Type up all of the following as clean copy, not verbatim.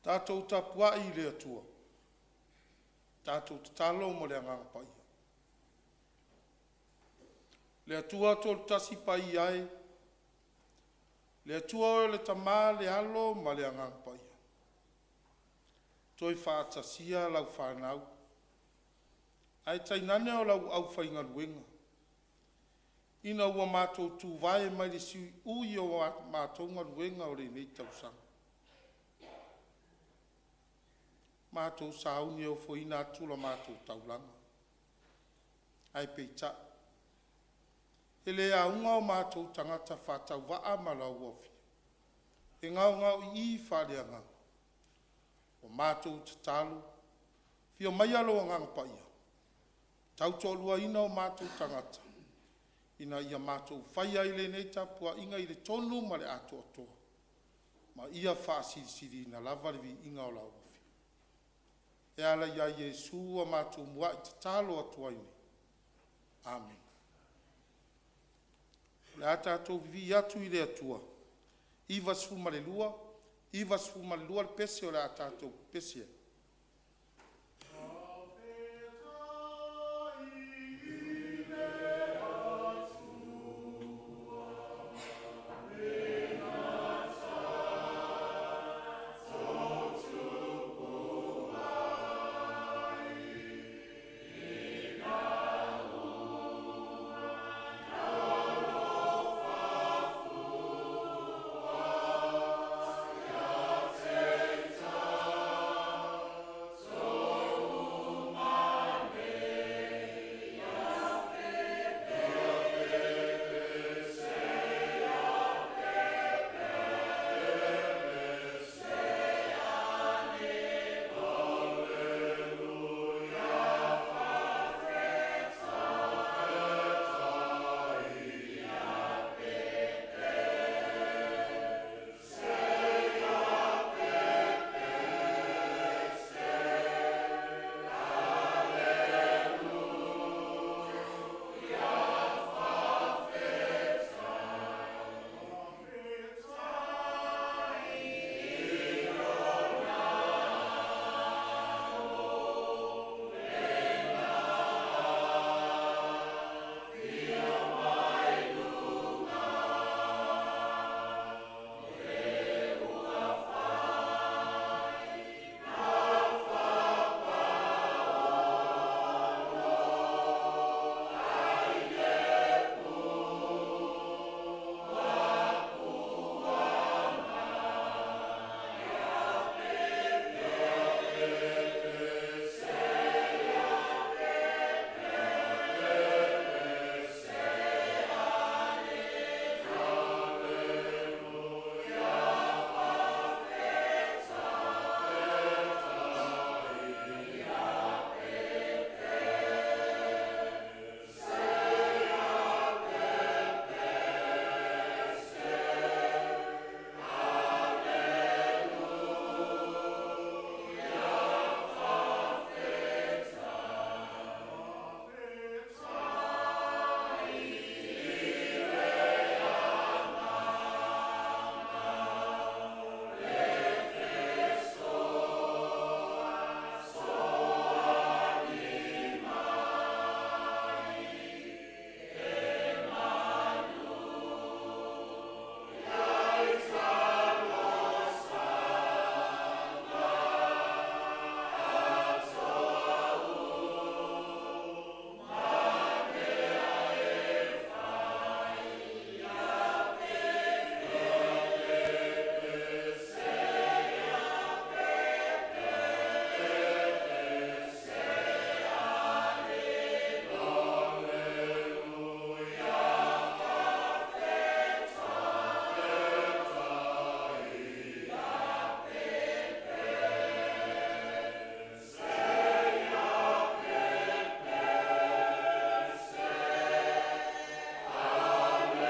Tatou tapuai i le Atua, tatou tatalo ma le Agaga Paia. Le Atua Toatasi Paia e, le Atua Oe o le Tama, le Alo ma le Agaga Paia, toe faatasia lau fanau ae tainane o lau aufaigaluega ina ua matou tuvae mai le siuiui o a matou galuega o lenei tausaga, matou sauni e ofoina atu la matou taulaga, ae peitai, e le auga o matou tagata faatauvaa ma lauaofia e gaogaoi'i faaleagaga. Ua matou tatalo, afio maia lou Agaga Paia e tautoaluaina o matou tagata ina ia matou faia ai lenei tapuaiga i le tonu ma le atoatoa, ma ia faasilisiliina lava le viiga o lau Afioga. E ala ia Iesu ua matou muai tatalo atu ai nei. Amene. O le a tatou vivii atu i le Atua. 92, 92 le pese o le a tatou pepese ai. Faafetai i le Atua le ina ua alofa fua ia te tatou uma nei. Ia pepese, ape aleluia. Faafetai ia pepese, aleluia faafetai. Faafetai i lona aolelega, afio mai luga o le ua fai na faapaolo ai le puapuaga. Ia pepese, ape pepese, aleluia faafetai. Ia pepese, ape pepese, aleluia faafetai. Faafetai i le Agaga le fesoasoani mai, e manuia ai talosaga atoa uma mea e fai. Ia pepese, ape pepese, aleluia faafetai. Ia pepese, aleluia faafetai.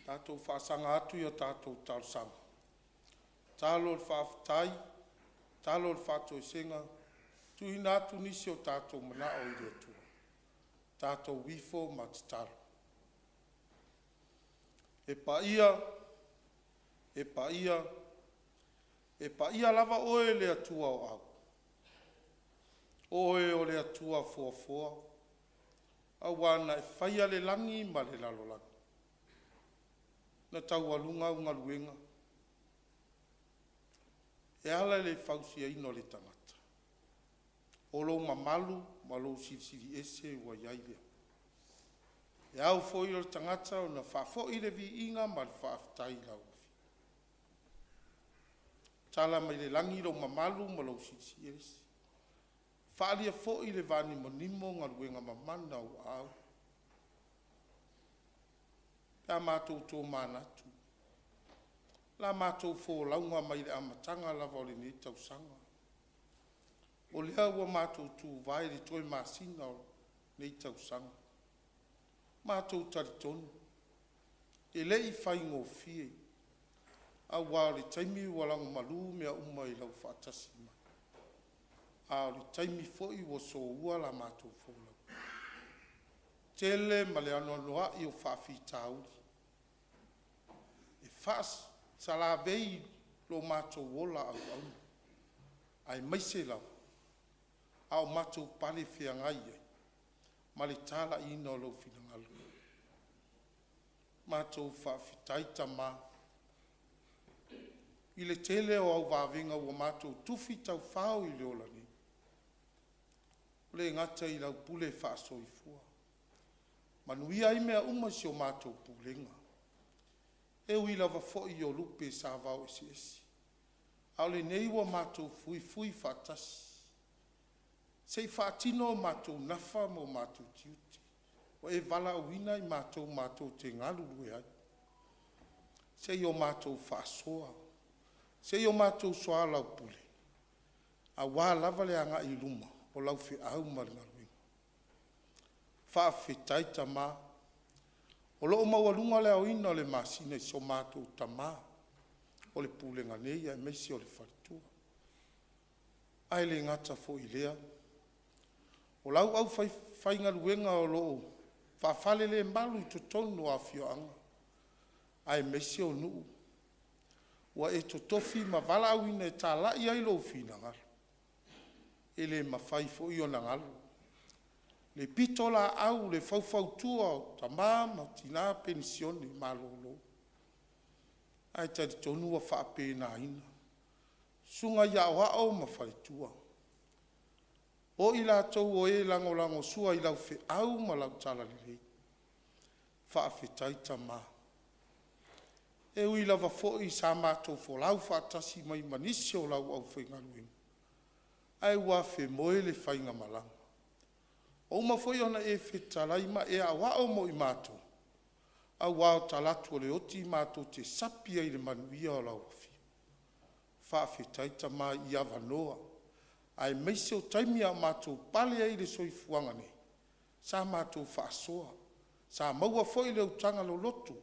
Tatou faasaga atu i a tatou talosaga, tatalo i le faafetai, tatalo i le faatoesega Tuuina atu nisi o tatou manao i le Atua, tatou ifo ma tatalo. E paia, e paia, e paia lava Oe le Atua o Au, o Oe o le Atua foafoa, aua na e faia le lagi ma le lalolagi. Na taualuga au galuega e ala i le fausiaina o le tagata, o lou mamalu ma lou Silisili Ese ua i ai lea. E ao foi i le tagata ona faafoi le viiga ma le faafetai i lau Afioga. Tala mai le lagi lou mamalu ma lou Silisili Ese, faaalia foi i le vanimonimo galuega mamana a ou aao. Pe a matou tomanatu i la matou folauga mai le amataga lava o lenei tausaga, o lea ua matou tuvae i le toe masina o lenei tausaga, matou te talitonu e le i faigofie, aua o le taimi ua lagomalu mea uma i lau faatasi mai, a o le taimi foi ua soua la matou folauga. Tele ma le anoanoai o faafitauli e faasalavei lo matou ola auauna, aemaise lava a o matou pale feagai ai ma le talaiina o lou finagalo. Matou faafetai Tama i le tele o au vavega ua matou tufi taufao i le ola nei, e le gata i lau pule faasoifua, manuia ai mea uma i si o matou Pulega. E ui lava foi o lupe sa vaoeseese, a o lenei ua matou fuifui faatasi se i faatino o matou nafa ma o matou tiute ua e valaauina i matou matou te galulue ai, se i o matou faasoa, se i o matou soalaupule, aua lava le agai i luma o lau feau ma le galuega. Faafetai Tama, o lo o maualuga le aoina o le masina i so matou tama o le Pulega nei aemaise o le faletua. Ae le gata foi i lea, o lau aufaigaluega o lo o faafalelemalu i totonu o afioaga aemaise o nuu ua e totofi ma valaauina e talai ai lou finagalo. E le mafai foi ona galo le pitolaau i le faufautua o tama ma tina penisione malolo, ae talitonu ua faapenaina susuga i aoao ma faletua, o i latou o e lagolagosua i lau feau ma lau talalelei. Faafetai Tama. E ui lava foi sa matou folau faatasi mai ma nisi o lau aufaigaluega, ae ua afemoe le faigamalaga. Ua uma foi ona e fetalai ma e aoao mo i matou, aua o talaatu o le oti matou te sapi ai i le manuia o lau Afio. Faafetai Tama i avanoa aemaise o taimi a o matou pale ai i le soifuaga nei, sa matou faasoa, sa maua foi le utaga loloto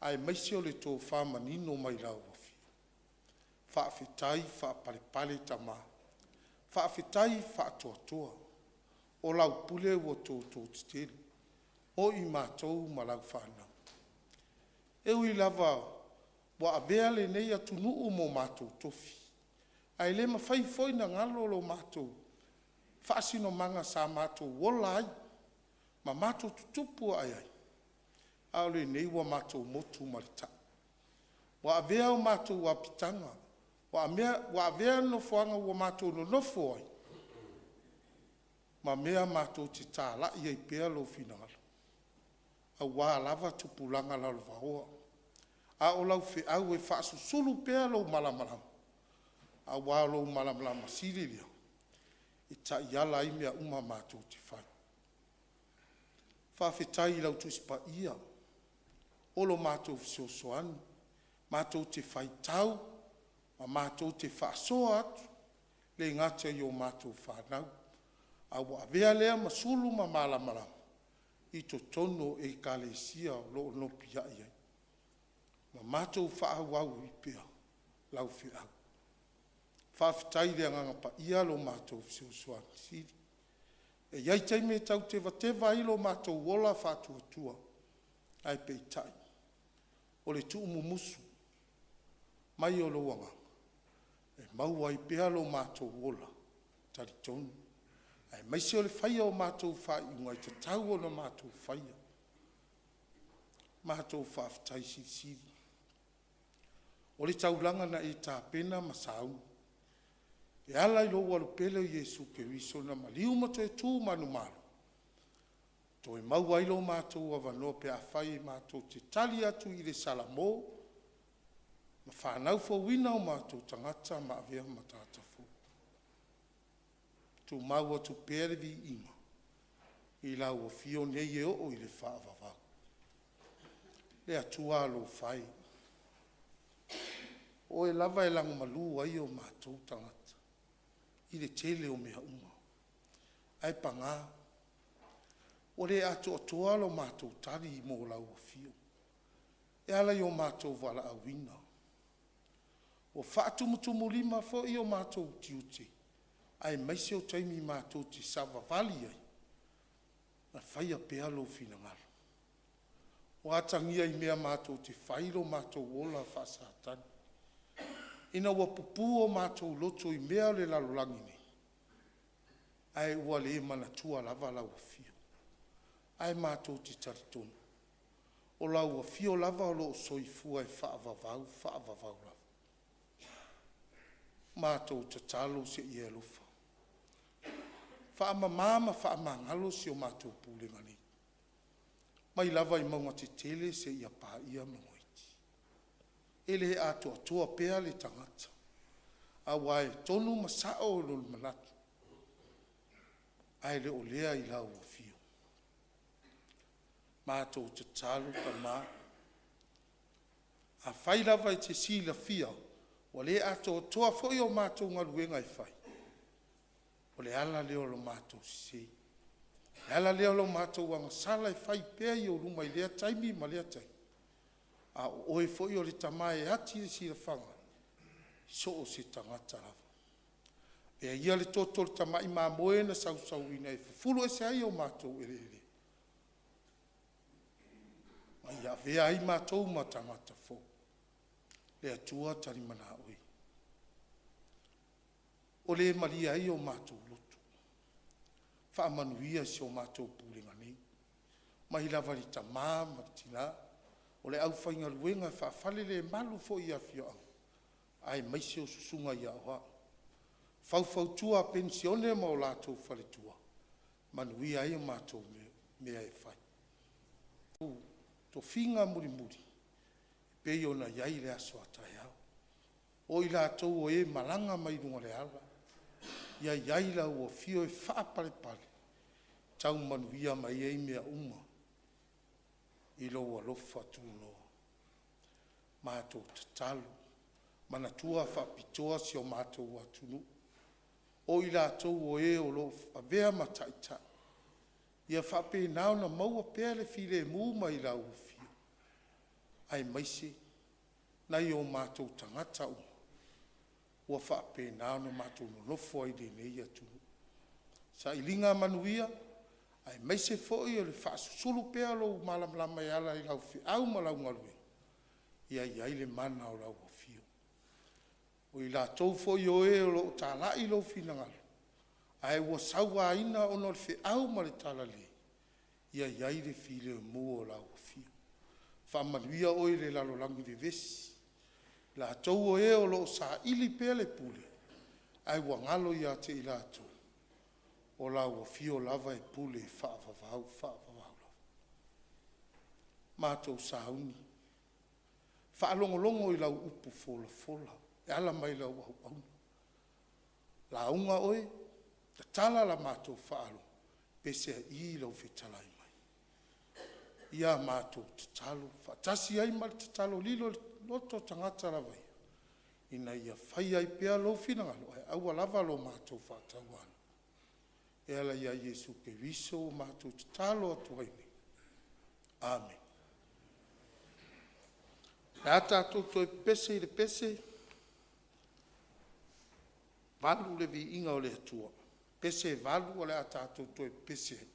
aemaise o le tofa manino mai lau Afioga. Faafetai faapalepale tama, faafetai faatoatoa, o lau pule ua toto tetele mo i matou ma lau fanau. E ui lava ua avea lenei atunuu ma o matou tofi, ae le mafai foi ona galo lo matou faasinomaga sa matou ola ai ma matou tutupu ae ai, a o lenei ua matou motu ma le tai. Ua avea o matou apitaga, ua avea le nofoaga ua matou nonofo ai ma mea matou te talai ai pea lou finagalo, aua lava tupulaga lalovaoa. A o lau feau e faasusulu pea lou malamalama, aua o lou malamalama sili lea e taiala ai mea uma matou te fai. Faafetai i lau Tusi Paia o lo matou fesoasoani matou te faitau ma matou te faasoa atu, e le gata i a matou fanau, a ua avea lea ma sulu ma malamalama i totonu o Ekalesia o lo o nopiai ai, ma matou faaauau ai pea lau feau. Faafetai i le Agaga Paia lo matou Fesoasoani Sili. E i ai taimi e tau tevateva ai lo matou ola faatuatua, ae peitai, o le tuumumusu mai o lou Agaga, e maua ai pea lo matou ola talitonu, aemaise o le faia o matou faaiuga e tatau ona matou faia. Matou faafetai silisili. O le taulaga na e tapena ma sauni e ala i lou Alupele o Iesu Keriso na maliu ma toe tu manumalo, toe maua ai lo matou avanoa pe afai matou te tali atu i le salamo ma fanau fouina o matou tagata ma avea ma tagata fou. Tumau atu pea le viiga i lau Afio nei e oo i le faavavau. Le Atua alofa e, o Oe lava e lagomalu ai o matou tagata i le tele o mea uma. Ae paga, ua le atoatoa la matou tali mo lau Afio e ala i o matou valaauina. Ua faatumutumulima foi o matou tiute, aemaise o taimi matou te savavali ai, ma faia pea Lou finagalo. Ua atagia i mea matou te fai lo matou ola faa-Satani, ina ua pupu o matou loto i mea o le lalolagi nei, ae ua le manatua lava lau Afio. Ae matou te talitonu, o lau Afio lava o lo o soifua e faavavau, faavavau lava. Matou tatalo se i e alofa, faamama ma faamagalo si o matou pulega nei, mai lava i mauga tetele seia paia mauga iti. E le atoatoa pea le tagata, aua e tonu ma sao lona manatu, ae le o lea i lau Afio. Matou tatalo Tama, afai lava e te silafia ua le atoatoa foi a matou galuega e fai, o le ala lea o lo matou sese, o le ala lea o lo matou agasala e fai pea i ou luma i lea taimi ma lea taimi, a o Oe foi o le Tama e ati le silafaga i so o se tagata lava. Avea ia le toto o le Tamai Mamoe na sausauina e fufulu ese ai o matou eleele, ma ia avea ai matou ma tagata fou. Le Atua talimanao e, ua le malie ai o matou loto, faamanuia i si o matou pulega nei, mai lava i le tama ma le tina, o le aufaigaluega faafalelemalu foi i afioaga, aemaise o susuga i aoao, faufautua a penisione ma o latou faletua. Manuia ai a matou mea e fai. Tofiga mulimuli e pei ona i ai le aso a taeao. O i latou o e malaga mai luga o le ala, ia i ai lau Afio e faapalepale, tau manuia mai ai mea uma i lou alofa tunoa. Matou tatalo, manatua faapitoa si o matou atunuu, o i latou o e o lo o avea ma taitai, ia faapena ona maua pea le filemu mai lau Afio, aemaise nai o matou tagata uma ua faapena ona matou nonofo ai i lenei atunuu. Sailiga manuia aemaise foi o le faasusulu pea o lou malamalama e ala i lau feau ma lau galuega, ia i ai le mana o lau Afio. O i latou foi o e o lo o talai lou finagalo ae ua sauaina ona o le feau ma le talalelei, ia i ai le filemu o lau Afio. Faamanuia oe i le lalolagi vevesi, latou o e o lo o saili pea le pule, ae ua galo ia te i latou, o lau Afio lava e pule faavavau faavavau lava. Matou sauni, faalogologo i lau upu folafola e ala mai i lau auauna. Lauga oe, tatala la matou faalogo, peseai lau fetalai mai. Ia matou tatalo faatasi ai ma le tatalo lilo i le loto tagata lava ia, ina ia faia ai pea lou finagalo, ae aua lava lo matou faatauaina. E ala ia Iesu Keriso ua matou tatalo atu ai nei. Amene. Ae a tatou toe pepese i le pese? 8 le viiga o le Atua. Pese e 8 o le a tatou toe pepese ai.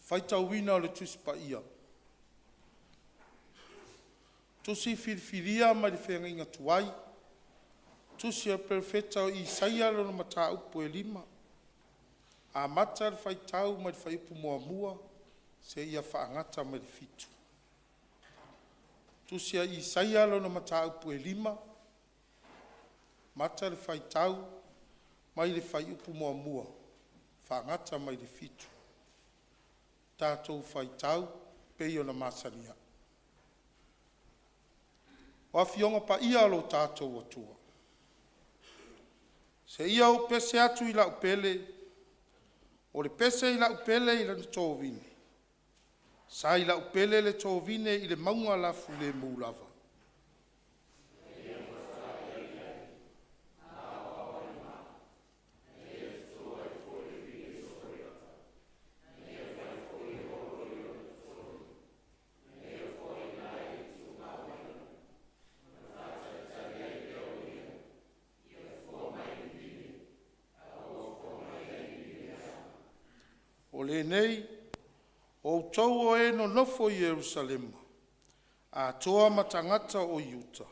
Faitauina o le Tusi Paia. Tusi Filifilia mai le Feagaiga Tuai, Tusi a le Perofeta o Isaia lona mataupu e 5, amata le faitau mai le fuaiupu 1 seia faagata mai le 7. Tusi a Isaia lona mataupu e 5. Mata le faitau mai le fuaiupu 1 faagata mai le 7. Tatou faitau pei ona masani ai. O Afioga Paia a lo tatou Atua, seia ou pese atu i lau pele, o le pese i lau pele i lana tovine, sa i lau pele le tovine i le mauga lafulemu lava. O lenei, o outou o e nonofo i Ierusalema atoa ma tagata o Iuta,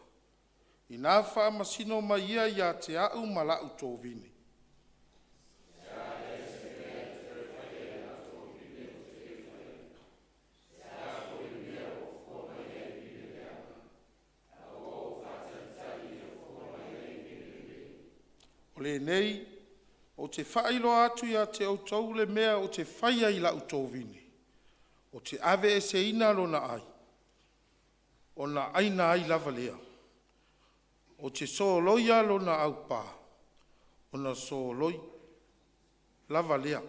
ina faamasino mai ia ia te au ma la'u tovine. O lenei, ou te faailoa atu ia te outou le mea ou te faia i la'u tovine, ou te aveeseina lona ai, ona aina ai lava lea. Ou te soloia lona aupā, ona soloi lava lea.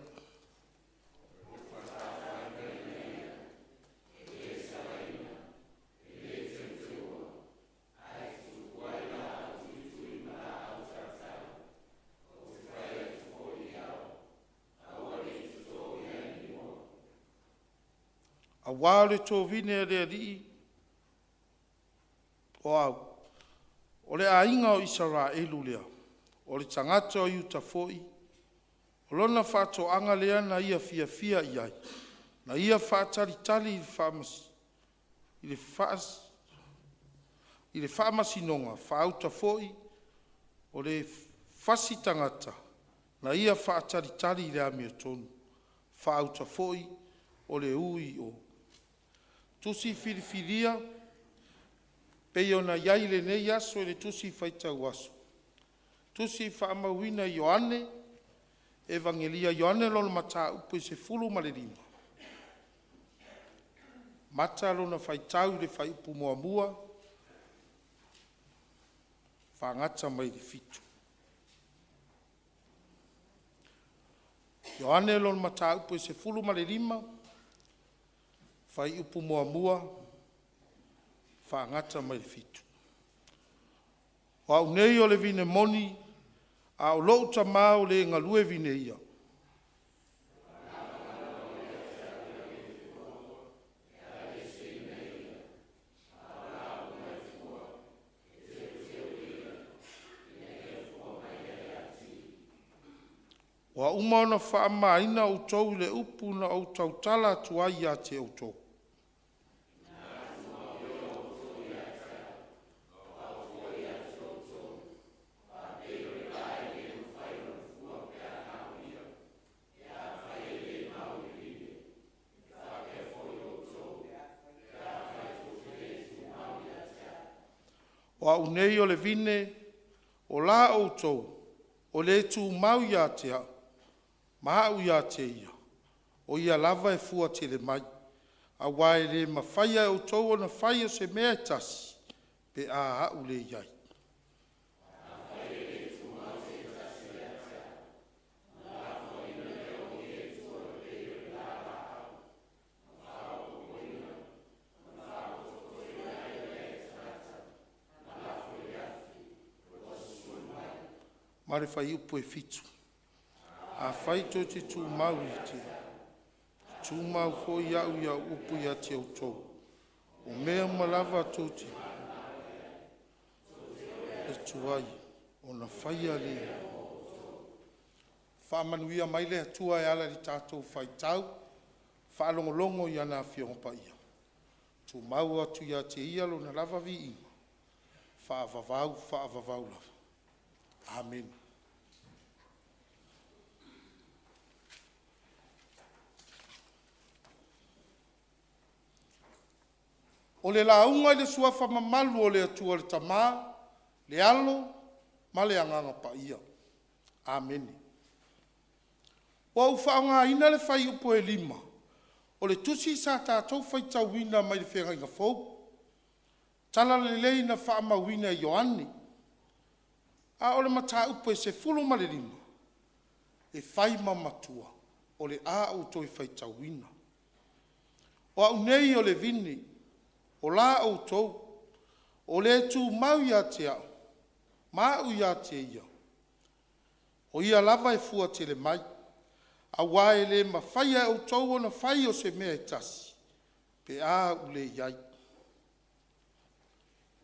Auā o le tovine a le alii o Au, o le aiga o Isaraelu lea, o le tagata o Iuta foi. O lona faatoaga lea na ia fiafia i ai, na ia faatalitali i le faamasinoga faauta foi, o le fasi tagata na ia faatalitali i le amiotonu faauta foi o le uiog. Tusi Filifilia pei ona i ai lenei aso i le Tusi Faitau Aso, tusi faamauina e Ioane, Evagelia Ioane lona mataupu e 15, amata lona faitau i le fuaiupu 1 faagata mai le 7. Ioane lona mataupu e 15, fuaiupu 1 faagata mai le 7. O Au nei o le vine moni, a o lou Tama o le e galue vine ia. Ua uma ona faamamaina outou i le upu na ou tautala atu ai ia te outou. O Au nei o le vine, o la outou, o le tumau ia te au, ma au ia te ia, o ia lava e fua tele mai, aua e le mafai e outou ona faia se mea e tasi, pe a a'u le i ai. Ma le fuaiupu 7. Afai tou te tumau ia te A'u, tumau foi A'u i A'u upu ia te outou. O mea uma lava tou te atu ai, ona faia lea. Faamanuia mai le Atua e ala i le tatou faitau faalogologo i ana Afioga Paia. Tumau atu ia te Ia Lona lava viiga e faavavau faavavau lava. Amene. O le lauga i le Suafa mamalu o le Atua le Tama, le Alo ma le Agaga Paia. Amene. Ua ou faaaogaina le fuaiupu e 5 o le tusi sa tatou faitauina mai le Feagaiga Fou, Talalelei na faamauina e Ioane. A o le mataupu e 15, e fai ma matua o le a ou toe faitauina. O au nei o le vine, o la outou, o le tumau ia te au, ma au ia te ia, o ia lava e fua tele mai, aua e le mafai e outou ona fai o se mea e tasi, pe a ou le i ai.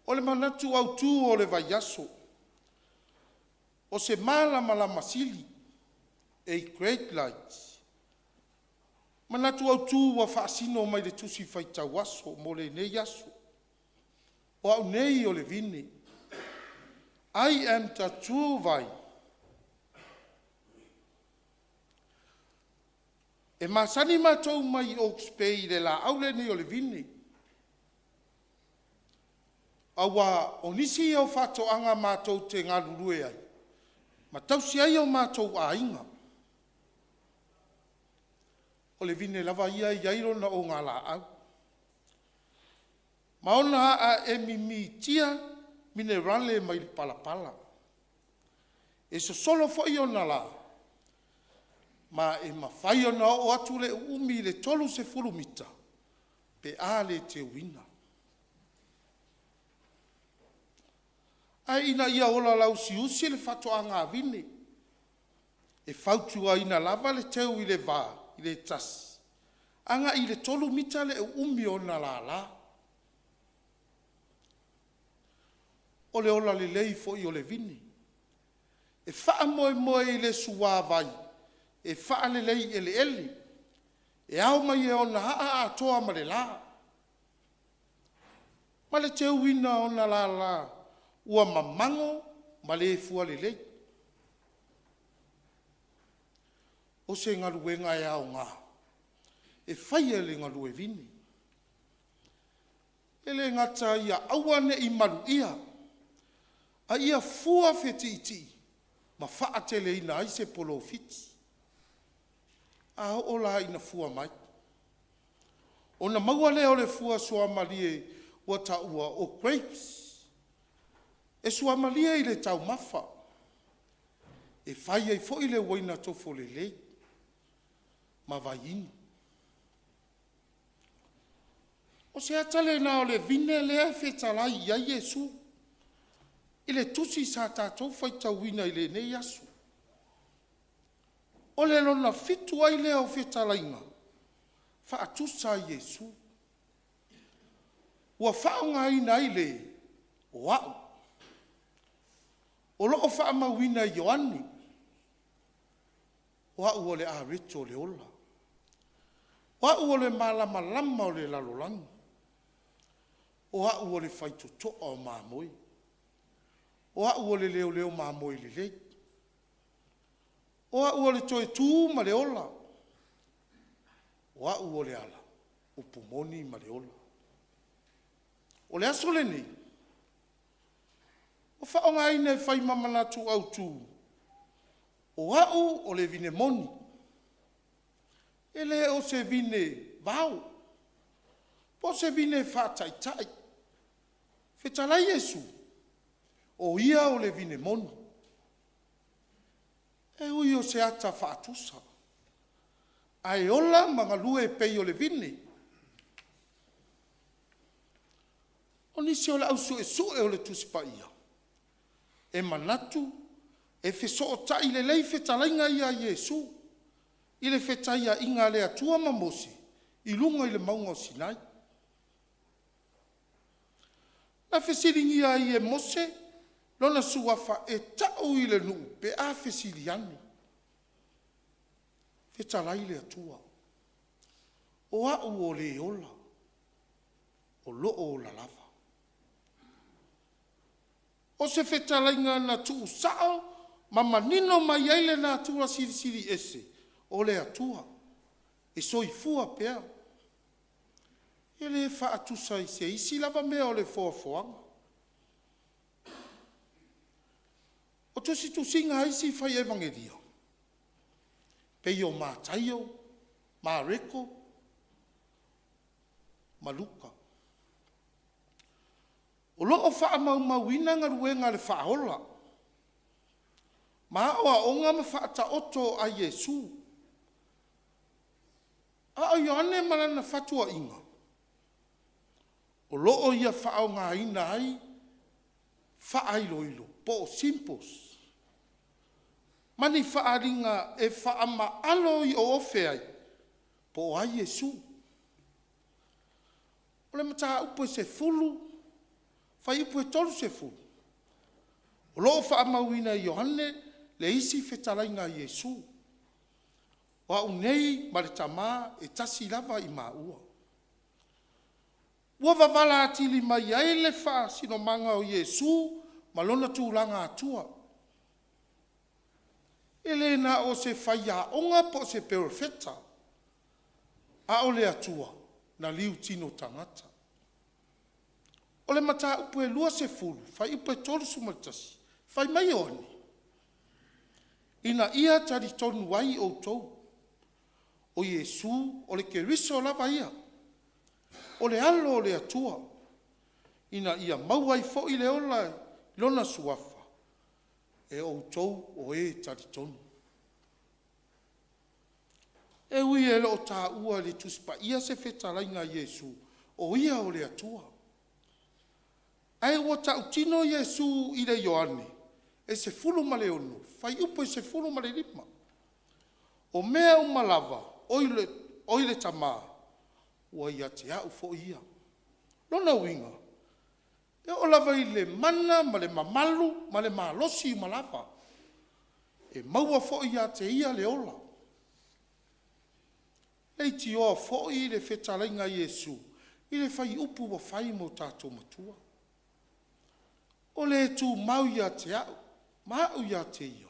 O le manatu autu o le vaiaso, o se malamalama sili, a great light. Manatu autu ua faasino mai le Tusi Faitau Aso mo lenei aso. O au nei o le vine, I am the true vine. E masani matou mai Hawkes Bay i le laau lenei o le vine, aua o nisi ia o faatoaga matou te galulue ai ma tausi ai o matou aiga. O le vine lava ia e i ai lona ogalaau ma ona a'a e mimitia minerale mai le palapala. E sosolo foi ona la, ma e mafai ona oo atu le uumi i le 30 mita pe a le teuina. Ae ina ia ola lausiusi le faatoaga vine, e fautuaina lava le teu i le va i le 1 agai i le 3 mita le uumi o ona lala. O le ola lelei foi o le vine, e faamoemoe i le suavai e faalelei eleele, e ao mai e ona aa atoa ma le la, ma le teuina o ona lala ua mamago ma le fualelei. O se galuega e aoga e faia e le galue vine. E le gata ia aua ne i manuia, a ia fua fetiitii ma faateleina ai se polofiti. A oo la ina fua mai, ona maua lea o le fua suamalie ua taua o grapes. E suamalie i le taumafa, e fai ai foi le uaina tofo lelei ma vaiinu. O se ata lena o le vine lea e fetalai i ai Iesu i le tusi sa tatou faitauina i lenei aso. O le lona fitu ai lea o fetalaiga faatusa a Iesu, ua faaaogaina ai le “o a'u”. O lo o faamauina e Ioane. O au o le areto o le ola. O au o le malamalama o le lalolagi. O au o le faitotoa o mamoe. O au o le leoleo mamoe lelei. O au o le toe tu ma le ola. O au o le ala, upu moni ma le ola. O le aso lenei, ua faaaogaina e fai ma manatu autu, o au o le vine moni, e le o se vine vao, po o se vine faataitai. Fetalai Iesu, o Ia o le vine moni. E ui o se ata faatusa, ae ola ma galue e pei o le vine. O nisi o le au suesue o le Tusi Paia, e manatu e fesootai lelei fetalaiga ia a Iesu i le fetaiaiga a le Atua ma Mose i luga i le mauga o Sinai. Na fesiligia ai e Mose lona suafa e ta'u i le nuu pe a fesili ane. Fetalai le Atua, “O a'u o le ola, o lo'o ola lava.” O se fetalaiga na tuusao ma manino mai ai le natura silisili ese o le Atua e soifua pea. E le faatusa i se isi lava mea o le foafoaga. O tusitusiga a isi fai Evagelia, pei o Mataio, Mareko ma Luka. O lo o faamaumauina galuega a le Faaola ma aoaoga ma faataoto a Iesu. A o Ioane ma lana fatuaiga, o lo o ia faaaogaina ai faailoilo po o symbols ma ni faaaliga e faamaalo ioofe ai po o ai Iesu. O le mataupu e 10 fuaiupu e 30, o lo o faamauina e Ioane le isi fetalaiga a Iesu, “O a'u nei ma le Tama e tasi lava i maua.” Ua mavala atili mai ai le faasinomaga o Iesu ma lona tulaga Atua. E le na o se faiaoga po o se perofeta, a o le Atua na liutino tagata. O le mataupu e 20 fuaiupu e 31, fai mai Ioane, “Ina ia talitonu ai outou, o Iesu o le Keriso lava ia, o le Alo o le Atua, ina ia maua ai foi le ola i Lona suafa, e outou o e talitonu.” E ui e le o taua e le Tusi Paia se fetalaiga a Iesu o Ia o le Atua, ae ua tautino Iesu i le Ioane 16 fuaiupu e 15, “O mea uma lava o i le Tama, ua ia te a'u foi ia.” O lona uiga, e oo lava i le mana ma le mamalu ma le malosi uma lava, e maua foi ia te Ia le ola. E leitioa foi le fetalaiga a Iesu i le fuaiupu ua fai ma o tatou Matua. “O le tumau ia te a'u ma a'u ia te ia,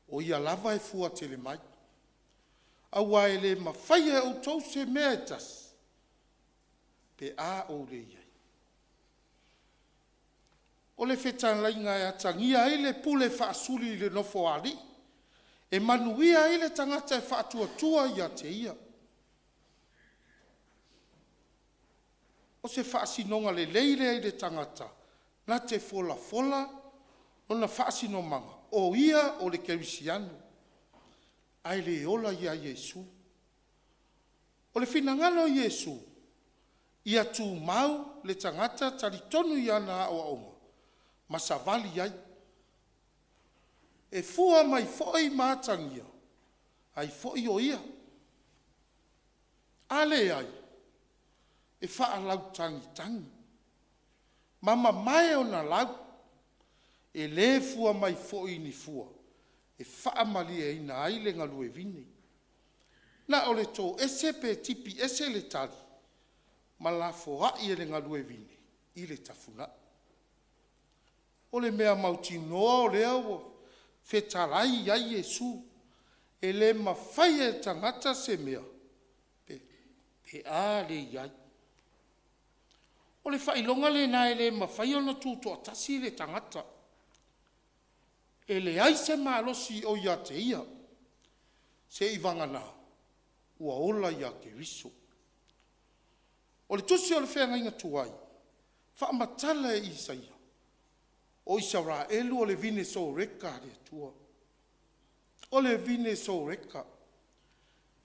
o ia lava e fua tele mai. Aua e le mafaia e outou se mea e tasi, pe a ou le i ai.” O le fetalaiga e atagia ai le pule faasuli i le Nofoalii, e manuia ai le tagata e faatuatua ia te Ia. O se faasinoga lelei lea i le tagata na te folafola lona faasinomaga o ia o le kerisiano, ae le ola ia Iesu. O le finagalo o Iesu, ia tumau le tagata talitonu i ana aoaoga ma savali ai. E fua mai foi ma atagia ai foi o ia. A leai, e faalautagitagi ma mamae ona lau, e le fua mai foi i ni fua e faamalieina ai le galuevine. Na o le toese pe tipiese le tali ma lafoai e le galuevine i le tafunai. O le mea mautinoa o lea ua fetalai i ai Iesu, e le mafaia e le tagata se mea pe a le i ai. O le faailoga lena e le mafai ona tutoatasi le tagata. E leai se malosi o ia te ia, seiavagana ua ola ia Keriso. O le tusi o le Feagaiga Tuai, faamatala e Isaia, o Isaraelu o le vine soreka a le Atua. O le vine soreka,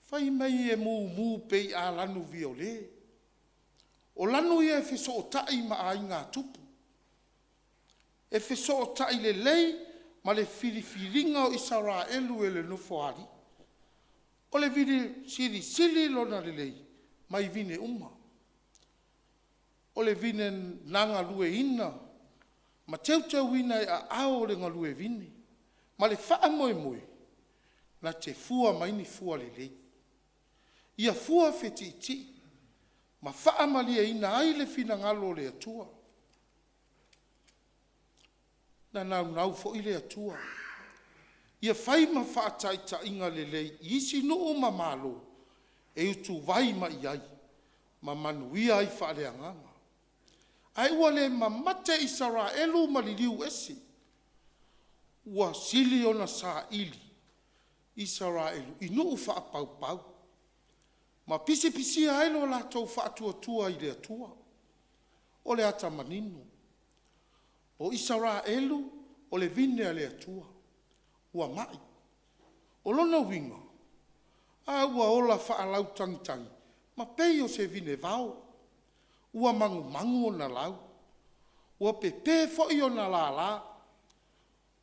fai mai e mumu pei a lanu viole. O lanu ia e fesootai ma aiga tupu, e fesootai lelei ma le filifiliga o Isaraelu e le Nofoalii. O le vine silisili lona lelei mai vine uma. O le vine na galueaiina ma teuteuina e aao o le galuevine ma le faamoemoe na te fua mai ni fua lelei. Ia fua fetiitii ma faamalieina ai le finagalo o le Atua. Na naunau foi le Atua ia fai ma faataitaiga lelei i isi nuu ma malo e ituvai mai i ai ma manuia ai faaleagaga. Ae ua le mamate Isaraelu ma liliuese. Ua sili ona saili Isaraelu i nuu faapaupau ma pisapisia ai lo latou faatuatua i le Atua. O le ata manino, o Isaraelu o le vine a le Atua ua ma'i. O lona uiga, a ua ola faalautagitagi ma pei o se vine vao, ua magumagu ona lau, ua pepe foi ona lala,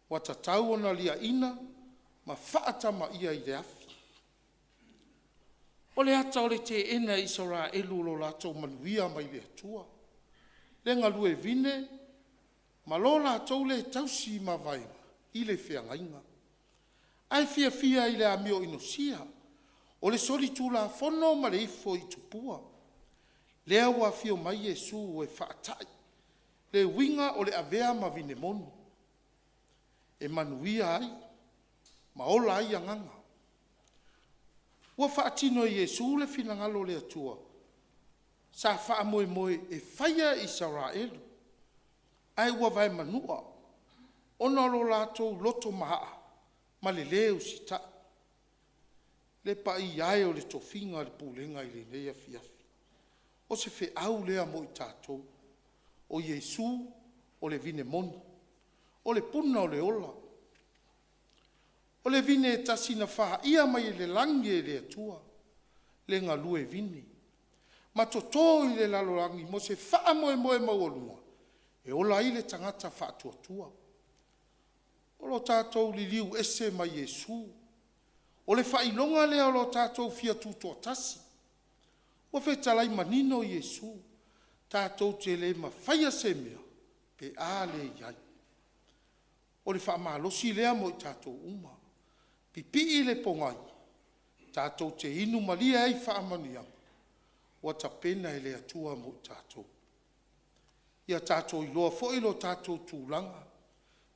ua tatau ona liaina ma faatamaia i le afi. O le ata o le teena e Isaraelu o lo latou manuia mai le Atua, le galue vine ma lo latou le tausi mavaega i le feagaiga, ae fiafia i le amio inosia o le solitulafono ma le ifo i tupua. Lea ua afio mai Iesu e faatai le uiga o le avea ma vine moni e manuia ai ma ola ai agaga. Ua faatino e Iesu le finagalo o le Atua sa faamoemoe e faia e Isaraelu, ae ua vaemanua ona o lo latou loto maaa ma le lē usitai. Le paia e o le tofiga o le pulega i lenei afiafi, o se feau lea mo i tatou, o Iesu o le vine moni, o le puna o le ola. O le vine e tasi na fa'ia mai le lagi e le Atua le galue vine ma toto i le lalolagi mo se faamoemoe maualuga e ola ai le tagata faatuatua. O lo tatou liliu ese ma Iesu, o le faailoga lea o lo tatou fia tutoatasi. Ua fetalai manino Iesu, tatou te le mafaia se mea pe a le i ai. O le faamalosi lea mo i tatou uma. Pipii le pogai tatou te inu malie ai faamanuiaga ua tapena e le Atua mo i tatou. Ia tatou iloa foi lo tatou tulaga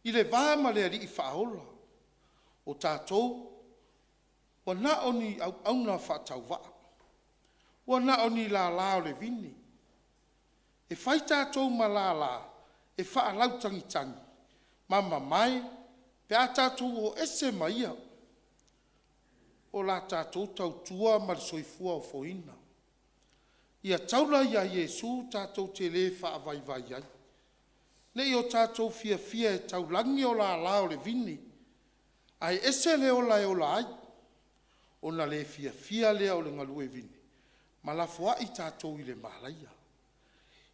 i le va ma le Alii Faaola. O tatou, ua na o ni auauna faatauvaa, ua na o ni lala o le vine. E fai tatou ma lala e faalautagitagi ma mamae pe a tatou o ese ma ia o la tatou tautua ma le soifua ofoina. Ia taula ia Iesu tatou te le faavaivai ai, ne i o tatou fiafia e taulagi o lala o le vine, ae ese le ola e ola ai, ona le fiafia lea o le galue vine ma lafoai tatou i le malaia.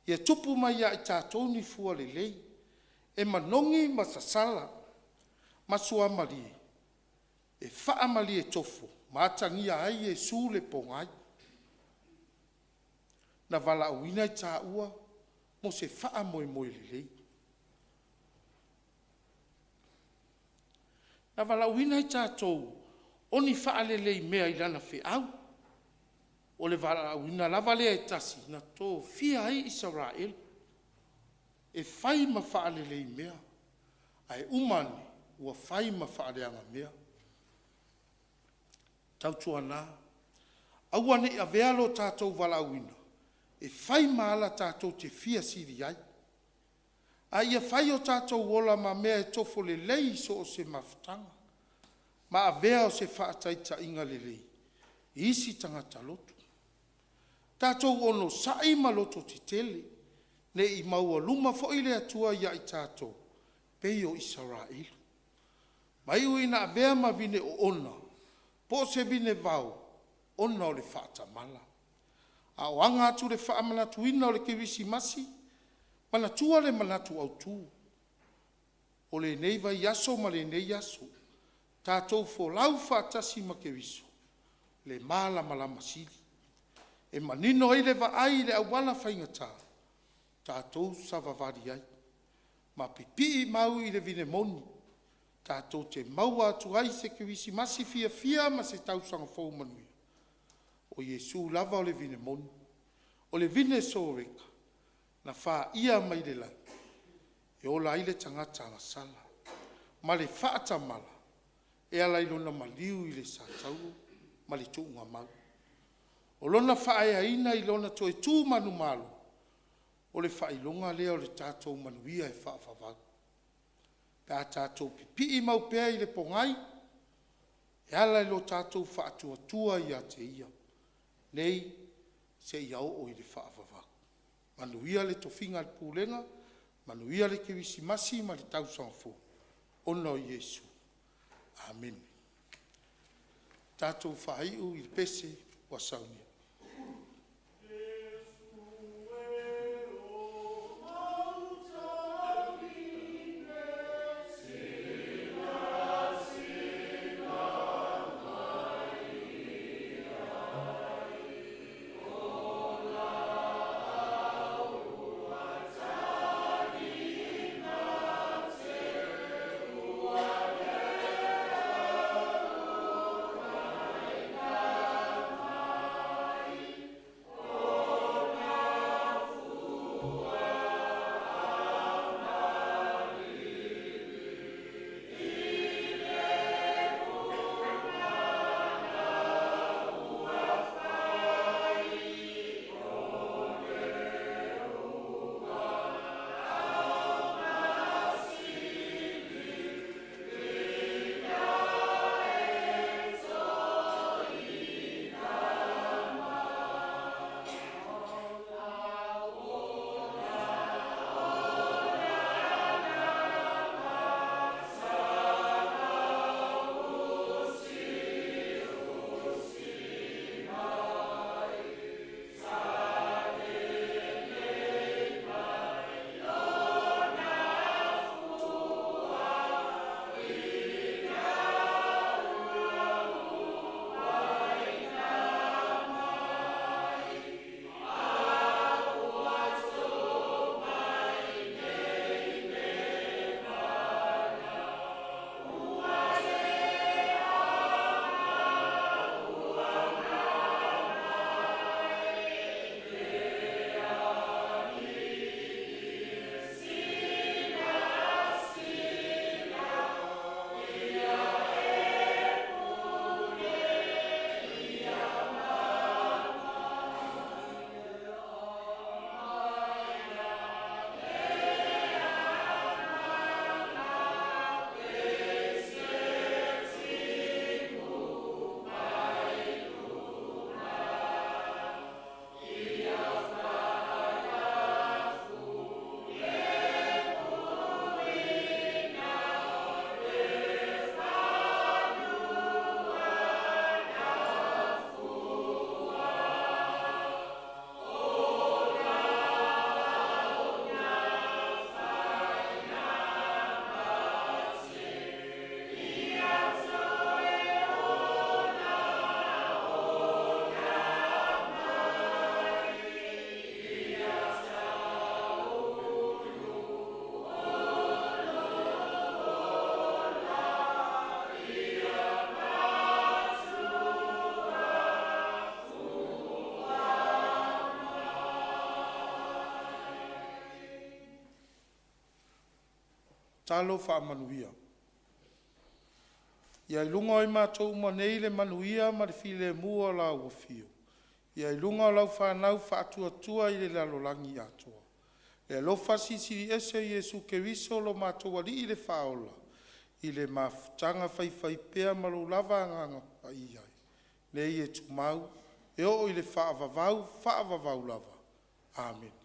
Ia tupu mai ia i tatou ni fua lelei e manogi ma sasala ma suamalie e faamalietofu ma atagia ai Iesu le pogai na valaauina i taua mo se faamoemoe lelei. Na valaauina i tatou o ni faalelei mea i Lana feau, o le valaauina lava lea e tasi na tofia ai Isaraelu e fai ma faalelei mea, ae uma ane ua fai ma faaleagamea. Tautuana, aua ne i avea lo tatou valaauina e fai ma ala tatou te fia sili ai, a ia fai o tatou ola ma mea e tofo lelei i so o se mafutaga ma avea o se faataitaiga lelei i isi tagata lotu. Tatou onosai ma lototetele, ne i maualuma foi le Atua ia i tatou pei o Isaraelu, ma iu ina avea ma vine oona po o se vine vao ona o le faatamala. A o aga atu i le faamanatuina o le Kerisimasi, manatua le manatu autu o lenei vaiaso ma lenei aso, tatou folau faatasi ma Keriso le Malamalama Sili, e manino ai le vaai i le auala faigata tatou savavali ai, ma pipii mau i le vine moni tatou te maua atu ai se Kerisimasi fiafia ma se tausaga fou manuia. O Iesu lava o le vine moni, o le vine soreka na faia mai le lagi e ola ai le tagata agasala ma le faatamala e ala i lona maliu i le satauro ma le tuugamau. O lona faaeaina i lona toe tu manumalo, o le faailoga lea o le tatou manuia e faavavau. Pe a tatou pipii mau pea i le pogai e ala i lo tatou faatuatua ia te Ia, nei seia oo i le faavavau. Manuia le tofiga a le Pulega, manuia le Kerisimasi ma le tausaga fou ona o Iesu. Amene. Tatou faaiu i le pese ua saunia. Tatalo Faamanuia. Ia i luga o i matou uma nei le manuia ma le filemu o lau afio, ia i luga o lau fanau faatuatua i le lalolagi atoa, le alofa silisili ese o Iesu Keriso lo matou Alii le Faaola, i le mafutaga faifaipea ma lou lava Agaga Paia, lea e tumau e oo i le faavavau, faavavau lava. Amene.